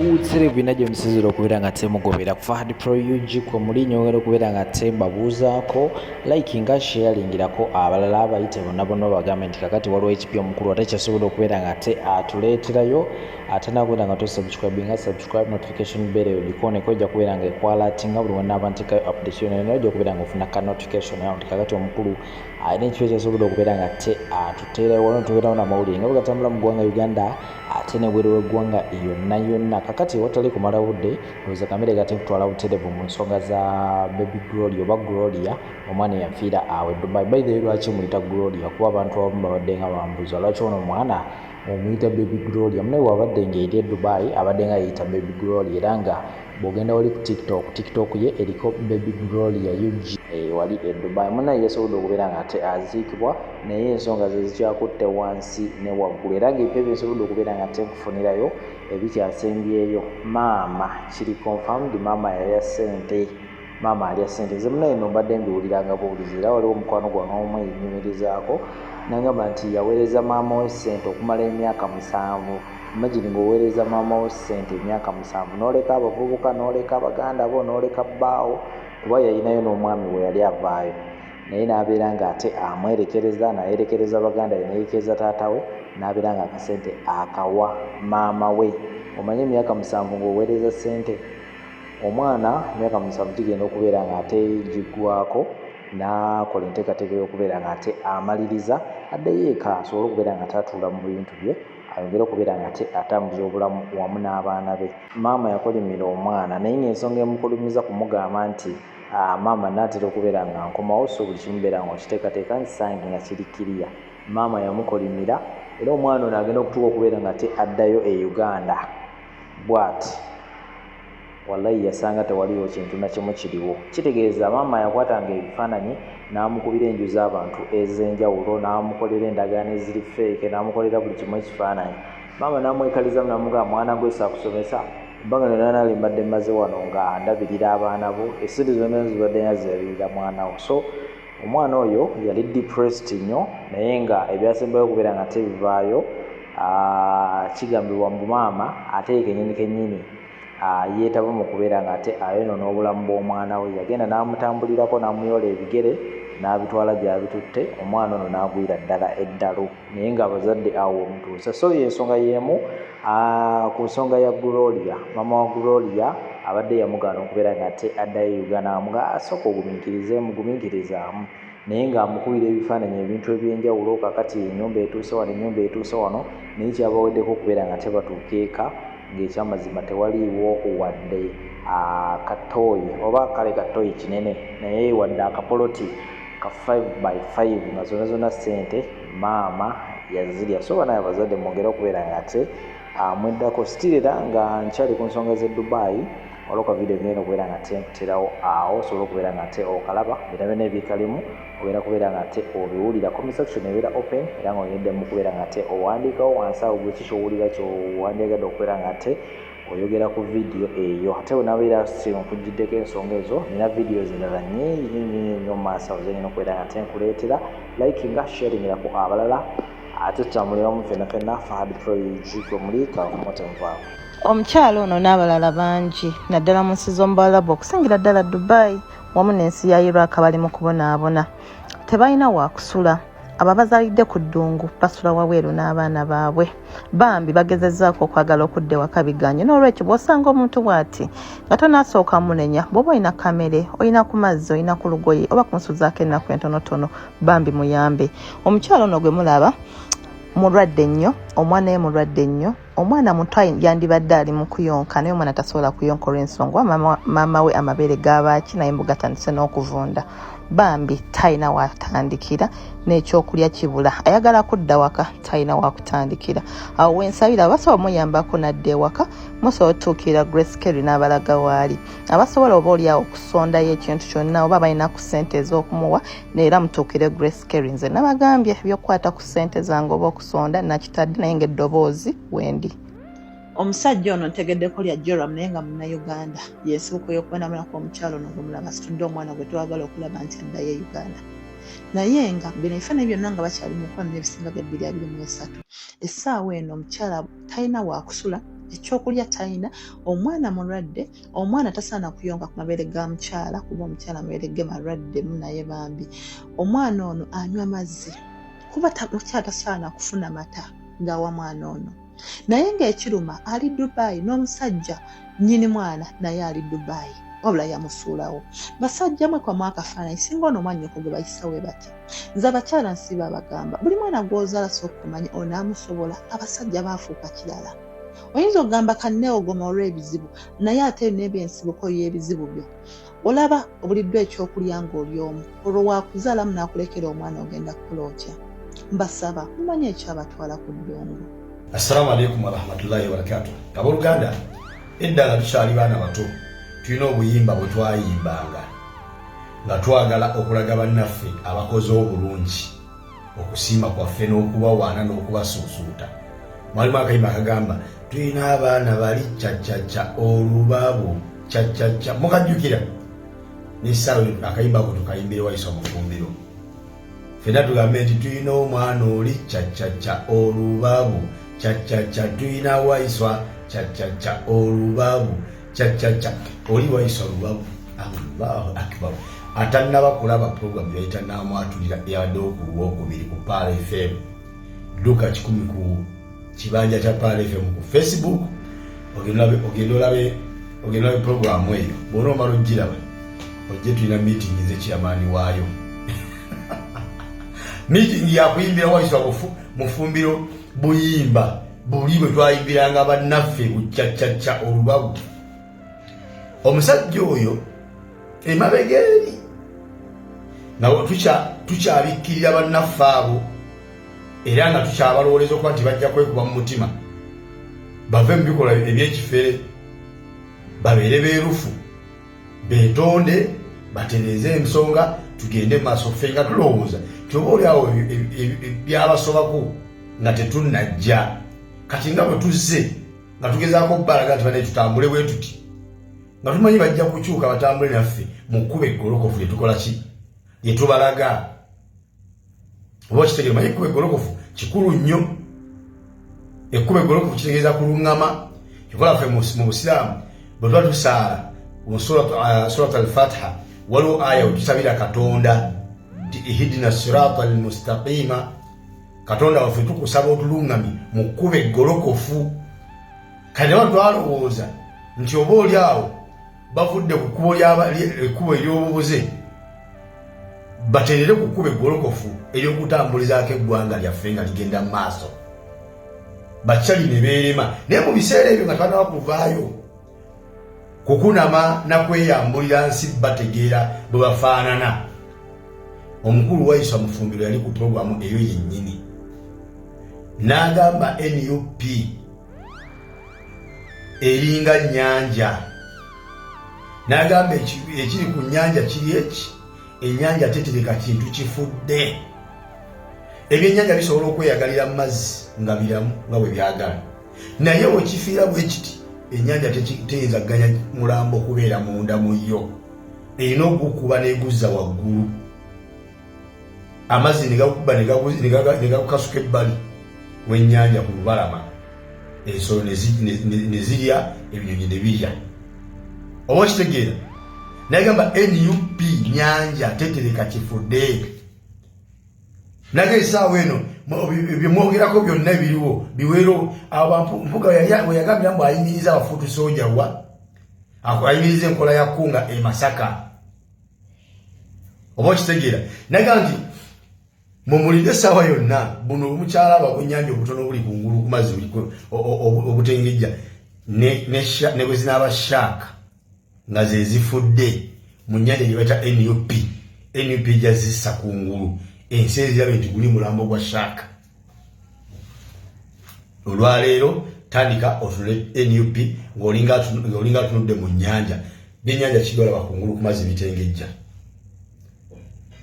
Buserevu byonna gye musinzira okubeera nga temugobera ku Fahad Pro UG kwe muli. Nyongera okubeera nga tembabuuzaako, likinga, sharingirako abalala, abayite bonna bonna, bagambe nti kakati waliwo ekipya omukulu ate kyasobola okubeera nga te atuleeterayo. Ate nakubeera nga tosubscribinga, subscribe, notification bell eyo gikooneko, ojja kubeera nga ekwalatinga buli wanaaba ntekayo update yonna yonna, ojja kubeera nga ofuna ka notification awo nti kakati omukulu alina ekifo ekyasobola okubeera nga te atuteerayo. Waliwo tubeerawo n'amawulire nga bwe gatambula mu ggwanga Uganda ate nebweru w'eggwanga yonna yonna. Kakati watali kumala budde, ndowooza kamere gate kutwala butereevu mu nsonga za Baby Gloria oba Gloria, omwana eyafiira awo e Dubai. By the way, lwaki muyita Gloria? Kuba abantu abamu babadde nga bambuuza lwaki ono omwana omuyita Baby Gloria. Munaye bwabadde ng'eri e Dubai abadde nga yeyita Baby Gloria, era nga bw'ogenda wali ku TikTok, TikTok ye eriko Baby Gloria UG. Wali e Dubai munaye yasobodde okubeera nga ate aziikibwa, naye ensonga ze zikyakutte wansi ne waggulu, era ng'ebipya byensobodde okubeera nga ate nkufunirayo ebikyasembyeyo, maama kiri confirmed, maama yalya ssente, maama alya ssente. Nze munaye no mbadde mbiwuliranga buwulizi, era waliwo omukwano gwange omu yenyumirizaako nagamba nti yaweereza maama we ssente okumala emyaka 7. Imagine ng'oweereza maama wo ssente emyaka 7, n'oleka abavubuka, n'oleka baganda bo, n'oleka bbaawo, kuba yalinayo n'omwami we yali avaayo, naye n'abeera ng'ate amwerekereza, nayerekereza baganda be, neyerekereza taata we, n'abeera nga akasente akawa maama we. Omanye emyaka 7 ng'oweereza ssente omwana, emyaka 7 gigenda okubeera ng'ate giggwako, n'akola enteekateeka ey'okubeera ng'ate amaliriza addeyo eka asobole okubeera nga ate atuula mu bintu bye, ayongere okubeera nga ate atambuza obulamu wamu n'abaana be. Maama yakolimira omwana, naye ng'ensonga emukolumiza kumugamba nti maama naatera okubeera nga nkomawo, so buli kimu beera nga okiteekateeka nkisange nga kiri kiriya. Maama yamukolimira, era omwana ono agenda okutuuka okubeera nga ate addayo e Uganda bw'ati, wallahi yasanga tewaliwo kintu na kimu kiriwo. Kitegeeza maama yakwatanga ebifaananyi n'amukubira enju z'abantu ez'enjawulo, n'amukolera endagaano eziri fake, n'amukolera buli kimu ekifaananyi. Maama n'amwekalizamu n'amugamba, "Mwana gwe, saakusomesa ebbanga lyonna nali mbadde mmaze wano nga ndabirira abaana bo, essente zonna zibadde nga zirabirira mwana wo." So omwana oyo yali depressed nnyo, naye nga ebyasembayo okubeera nga tebivaayo, kigambibwa mbu maama ate ye kennyini kennyini yeetaba mu kubeera nga ate ayonoona obulamu bw'omwana we. Yagenda n'amutambulirako, n'amuyoola ebigere, n'abitwala gy'abitutte, omwana ono n'agwira ddala eddalu, naye ng'abazadde awo omutuusa. So y'ensonga y'emu ku nsonga ya Gloria. Maama wa Gloria abadde yamugaana okubeera nga ate addayo Uganda, amuga asooka ogumiikirizeemu, gumiikirizaamu, naye ng'amukubira ebifaananyi, ebintu ebyenjawulo, kakati ennyumba etuuse wano, ennyumba etuuse wano, naye kyabaweddeko okubeera nga tebatuuka eka ng'ekyamazima tewaliiwo wadde akatoyi, oba kale katoyi kinene, naye wadde akapoloti ka 5 by 5, nga zonna zonna ssente maama yazirya. So banaye abazadde, mwongere okubeera nga ate mweddako. Still era nga nkyali ku nsonga z'e Dubai, waliwo ka video ngenda okubeera nga ate nkuterawo awo, osobola okubeera nga ate okalaba byonna byonna ebikalimu, ogenda kubeera nga ate obiwulira. Comment section ebeera open, era nga onyeddemu kubeera nga ate owandiikawo wansi awo gwe ki kyowulira kyowandyagadde okubeera nga ate oyogera ku vidiyo eyo. Ate bwe nabeera si nkugiddeko ensonga ezo, nina videos endala nyingi nnyo nnyo nnyo mu maaso awo zengenda okubeera nga ate nkuleetera. Likinga, sharingirako abalala, ate tutambuliramu ffenna ffenna. Fahad Pro UG kwe muli, kakumote nvaako. Omukyalo ono n'abalala bangi naddala mu nsi z'omubuwalabu, okusingira ddala Dubai wamu n'ensi ya Iraq, bali mu kubonaabona, tebalina waakusula. Abo abazaalidde ku ddungu basula wabweru n'abaana baabwe. Bambi bagezezzaako okwagala okudda ewaka, biganye. N'olwekyo bw'osanga omuntu bw'ati nga tonaasooka munenya, bw'oba olina kamere, olina ku mazzi, olina ku lugoye, oba kumusuzaako ennaku entonotono, bambi muyambe. Omukyalo ono gwe mulaba mulwadde nnyo, omwana we mulwadde nnyo. Omwana muto, yandibadde ali mu kuyonka, naye omwana tasobola kuyonka olw'ensonga maama we amabeere gabaaki, naye mbu gatandise n'okuvunda. Bambi talina watandikira, n'ekyokulya kibula. Ayagala kudda waka, talina wakutandikira. Awo wensabira abasobola muyambako nadda ewaka, musobola otuukirira Grace Kerry n'abalaga waali. Abasobola oba oliawo okusondayo ekintu kyonna, oba balina ku ssente ez'okumuwa, neera mutuukire Grace Kerry. Nze nabagambye ebyokukwata ku ssente zange oba okusonda nakitadde, naye ngaeddoboozi wendi. Omusajja ono ntegeddeko lya Joram, naye nga Munnayuganda. Yensibuko y'okubonaabona kw'omukyalo ono gwemulaba asitudde omwana gwe twagala okulaba nti addayo e Uganda. Naye nga bino ebifaananyi byonna nga bakyali mu mukwano n'ebisinga bya 2023. Essaawa eno omukyala talina waakusula. Ekyokulya talina, omwana mulwadde, omwana tasaana kuyonka ku mabeere ga mukyala kuba omukyala amabeere ge malwaddemu, naye bambi omwana ono anywa mazzi kuba mukyala tasaana kufuna mata gawa mwana ono. Naye ng'ekiruma ali Dubai n'omusajja nnyini mwana naye ali Dubai, wabula yamusuulawo. Basajja mwe kwamu akafaananyi singa ono mwannyoko gwe bayisa we bati. Nze abakyala nsiiba abagamba buli mwana gw'ozaala sooka omanye onaamusobola. Abasajja baafuuka kirala. Oyinza okugamba kanneewogoma olw'ebizibu naye ate n'ebyensibuko y'ebizibu byo. Olaba obuliddwa ekyokulya ng'oli omu, olwo waakuzaalamu n'akulekera omwana ogenda kukola otya? Mbasaba mumanye ekyabatwala ku ddungu. Assalamu alaikum warahmatullahi wabarakatuh. Abooluganda, edda nga tukyali baana bato tulina obuyimba bwe twayimbanga nga twagala okulaga bannaffe abakoze obulungi okusiima kwaffe n'okubawaana n'okubasuusuuta. Mwalimu akayimba akagamba tulina abaana bali cacaca olubabu cacaca, mukajjukira? N'essaawa akayimba ako tukayimbire Waiswa Mufumbiro. Fenna tugambe nti tulina omwana oli cacaca olubabu cacaca, tulina Waiswa cacaca olubabu cacaca, oli Waiswa lubabu. Allahu akbar. Atannaba kulaba program yayita namwatulira eyabaddewo ku Lwokubiri ku Pearl FM, dduka 100 ku kibanja kya Pearl FM ku Facebook, ogende olabe programu eyo. Bw'ona omala ogiraba ojje, tulina meeting nze chairman waayo. Meeting yakuyimbira Waiswa Mufumbiro buyimba buli bwe twayimbiranga bannaffe bucaccaca olubabu. Omusajja oyo emabega eri nga tukyabikkirira bannaffe abo era nga tukyabalowooleza okuba nti bajja kwekuba mu mutima bave mu bikolwa ebyekifere, babeere beerufu, beetonde, batereeze ensonga, tugende mu maaso. Ffe nga tulowooza nti oba oli awo byabasobako nga tetunnajja. Kati nga bwe tuzze nga tugezaako okubalaga nti banaye tutambule bwe tuti, nga tumanyi bajja kukyuka batambule naffe mu kkubo eggolokofu lye tukola ki lye tubalaga. Oba okitegeera, omanyi ekkubo eggolokofu kikulu nnyo. Ekkubo eggolokofu kitegeeza kuluŋŋama. Kikola ffe mu Busiraamu bwe tuba tusaala mu Surat al-Fatiha waliwo aya we tusabira Katonda nti ihidina sirata almustaqima, Katonda waffe tukusaba otuluŋŋamye mu kkubo eggolokofu. Kati naba twalowooza nti oba oli awo bavudde ku kkubo ekkubo ery'obubuze baterere ku kkubo eggolokofu ery'okutambulizaako eggwanga lyaffe nga ligenda mu maaso, bakyali ne beerema. Naye mu biseera ebyo nga tebanaba kuvaayo kukunama nakweyambulira nsi bategeera bwe bafaanana. Omukulu Waiswa Mufumbiro yali ku pulogulaamu eyo yennyini n'agamba NUP eringa nnyanja, n'agamba ekiri ku nnyanja kiri eki, ennyanja tetereka kintu kifudde. Ebyennyanja bisobola okweyagalira mu mazzi nga biramu nga bwe byagala, naye wekifiira bwe kiti ennyanja teyinza kuganya mulambo kubeera munda mu yo, erina okugukuba n'eguzza waggulu, amazzi ne gakuba ne gakukasuka ebbali w'ennyanja ku lubalama, ensolo ne zirya, ebinyonyi ne birya. Oba okitegeera? Nagamba NUP nyanja tetereka kifudde. Naye esaawa eno byemwogerako byonna ebiriwo biwero. Mpuga weyagambira mbu ayimiriza abafuutu soja wa ayimiriza enkola ya kunga e Masaka. Oba okitegeera? Naga nti mumulinde essaawa yonna buno omukyala aba bwennyanja obutono obuli kungulu ku mazzi obutengejja ne bwe zinaaba shark nga ze zifudde mu nnyanja gye bayita NUP, NUP ejja zissa kungulu ensi ezirabe nti guli mulambo gwa shark. Olwaleero tandika otunule NUP ng'olinga atunudde mu nnyanja, byennyanja kigolaba kungulu ku mazzi bitengejja,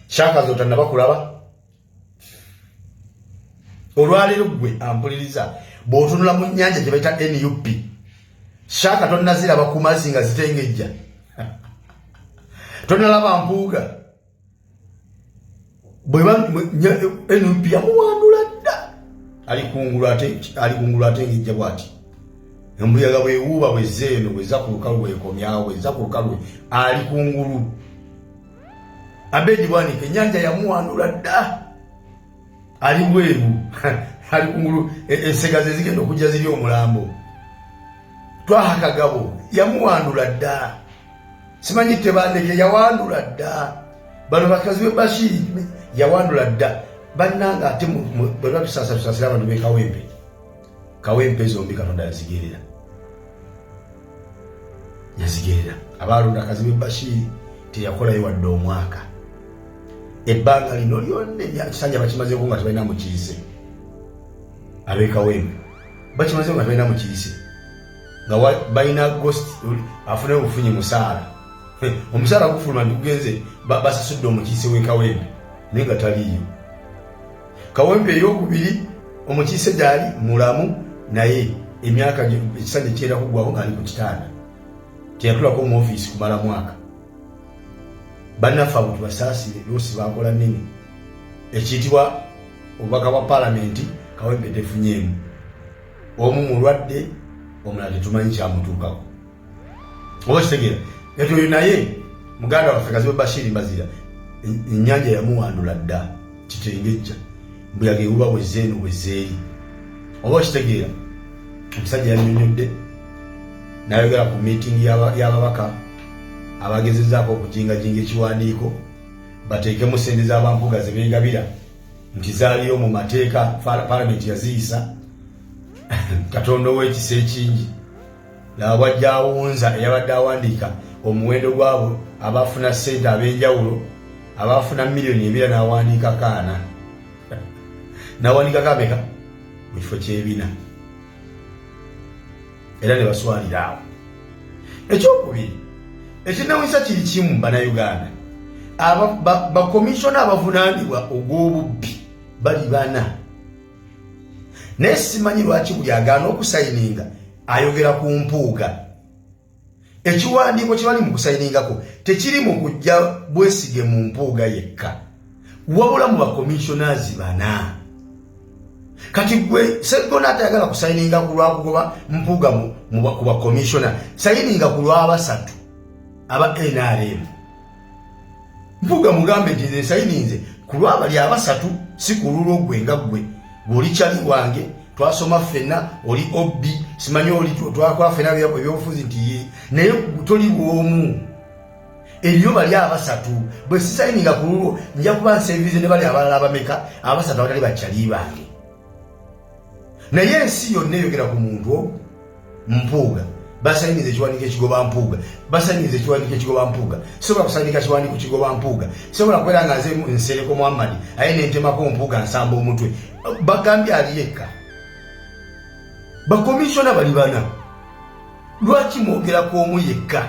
shark zotannaba kulaba. Olwaleero ggwe ampuliriza, bw'otunula mu nnyanja gye bayita NUP, shark tonnaziraba ku mazzi nga zitengejja, tonnalaba mpuuga NUP yamuwandula dda, ali kungulu atengejja bwati. Embuyaga bwewuuba bwezza eno, bwezza ku lukalu bwekomyawo, bwezza ku lukalu ali kungulu. Abedi Bwanika ennyanja yamuwandula dda, ali bweru, ali kungulu. Ensega ze zigenda okujja ziri omulambo. Twaha Kagabo yamuwandula dda, simanyi Tebandeke yawandula dda, bano bakazi be Bashiri yawandula dda. Bannanga, ate bwe batusaasa tusaasira abantu b'e Kawempe. Kawempe zombi Katonda yazigerera, yazigerera. Abaalonda Kazibwe Bashiri teyakolayo wadde omwaka. Ebbanga lino lyonna ekisanja bakimazeko nga tebalina mukiise. Ab'e Kawempe bakimazeko nga tebalina mukiise, nga balina ghost afune obufunyi musaala. Omusaala gufuluma nti gugenze, basasudde omukiise w'e Kawempe, naye nga taliiyo. Kawempe eyokubiri omukiise gyali mulamu, naye emyaka ekisanja kyera kuggwako ng'ali ku kitanda, teyatulako mu ofiisi kumala mwaka. Bannaffe abo tubasaasire, loss bakola nnene. Ekiyitibwa obubaka bwa paalamenti Kawempe tefunyeemu. Omu mulwadde, omulala tetumanyi kyamutuukako. Oba kitegeera eti oyo naye muganda waffe Kazibwe Bashiri Mbazira, ennyanja yamuwandula dda. Kitengejja mbuyaga ewuba bwezeeno bwezeeri. Oba okitegeera, omusajja yannyonnyodde n'ayogera ku meeting y'ababaka abagezezaako okujingajinga ekiwandiiko bateekemu sente z'abampuga ze beegabira nti zaaliyo mu mateeka, palamenti yaziyisa. Katonda ow'ekisa ekingi, laba bwajja awunza eyabadde awandiika omuwendo gwabo abafuna ssente ab'enjawulo, abafuna miliyoni 2, n'awandiika kaana, n'awandiikako ameka mu kifo ky'ebina, era ne baswalira awo. Ekyokubiri ekinawunyisa kiri kimu, Bannayuganda, bakomishona abavunaanibwa ogw'obubbi bali bana, naye simanyi lwaki buli agaana okusayininga ayogera ku Mpuuga. Ekiwandiiko kye bali mu kusayiningako tekiri mu kujja bwesige mu Mpuuga yekka, wabula mu bakomishonazi bana. Kati gwe Seggona atayagala kusayininga ku lwakugoba Mpuuga ku bakomishona, sayininga ku lwabasatu aba NRM. Mpuuga mugambe nti nze nsayininze ku lwabali abasatu, si ku lulwo gwe nga gwe gwoli kyali wange, twasoma ffenna, oli obbi, simanyi oli twakola ffenna ebyobufuzi nti ye, naye toli bwomu, eriyo bali abasatu. Bwe sisayininga ku lulwo, nja kuba nsevize ne bali abalala abameka abasatu abatali bakyali bange. Naye ensi yonna eyogera ku muntu ogwo Mpuuga. Basayiniza ekiwandiiko ekigoba Mpuuga, basayiniza ekiwandiiko ekigoba Mpuuga. Sobola kusayinika kiwandiiko kigoba Mpuuga? Sobola kubeera nga nze Nsereko Muhammadi aye nentemako Mpuuga nsamba omutwe. Bagambye ali yekka, bakomishona bali bana. Lwaki mwogerako omu yekka?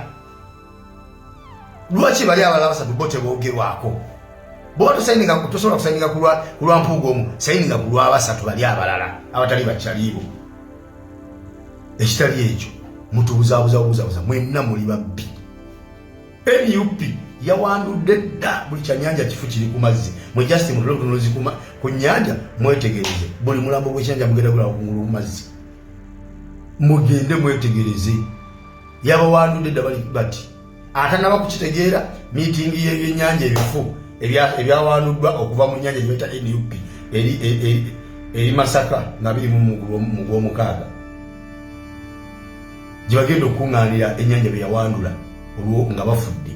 Lwaki bali abalala basatu bo teboogerwako? Bwoba tosayininga, tosobola kusayininga ku lwa Mpuuga omu, sayininga ku lwabasatu bali abalala abatali bakyaliibo. Ekitali ekyo mutubuzaabuza bubuzabuza. Mwenna muli babbi. NUP yawandudde dda buli kyanyanja kifu kiri ku mazzi. Mwe just mutule butunuzi ku nyanja, mwetegereze buli mulambo gw'ekyanja mugenda gulaba kungulu ku mazzi. Mugende mwetegereze, yabawandudde dda. Bali bati atanaba kukitegeera, miitingi y'ebyennyanja ebifu ebyawanduddwa okuva mu nyanja gyebayita NUP eri Masaka nga biri mu gwomukaaga gye bagenda okukuŋŋaanira ennyanja bye yawandula olwo nga bafudde.